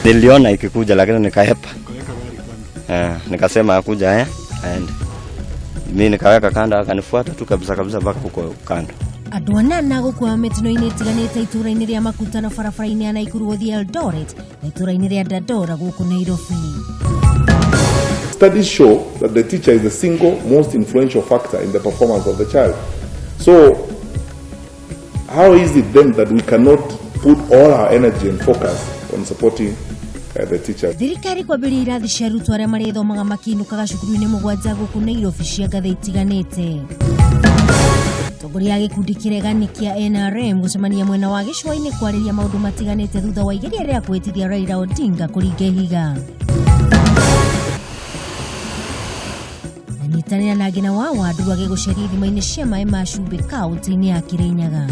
Niliona ikikuja lakini nikahepa. Nikasema akuja aende. Mi nikaweka kando, akanifuata tu kabisa kabisa mpaka huko kando. Andũ anana gũkua mĩtino-inĩ ĩtiganĩte itũũra-inĩ rĩa Makutano barabara-inĩ ya Naikuru gũthiĩ Eldoret na itũũra-inĩ rĩa Dandora gũkũ Nairobi. Studies show that the teacher is the single most influential factor in the performance of the child. So, how is it then that we cannot put all our energy and focus on supporting the teachers? Thirikari kwambĩrĩria irathi cia arutwo arĩa marĩthomaga makĩinũkaga cukuru-inĩ mũgwanja gũkũ Nairobi cia ngathĩ itiganĩte. Atongoria a gĩkundi kĩregani kĩa NRM gũcemania mwena wa gĩcũa-inĩ kwarĩria maũndũ matiganĩte thutha wa igeria rĩa kwĩtithia Raila Odinga kũringa ihiga. Nyitanĩra na Ngina wa Wanduru agĩgũceria ithima-inĩ cia maĩ ma cumbĩ kaunti-inĩ ya Kirinyaga.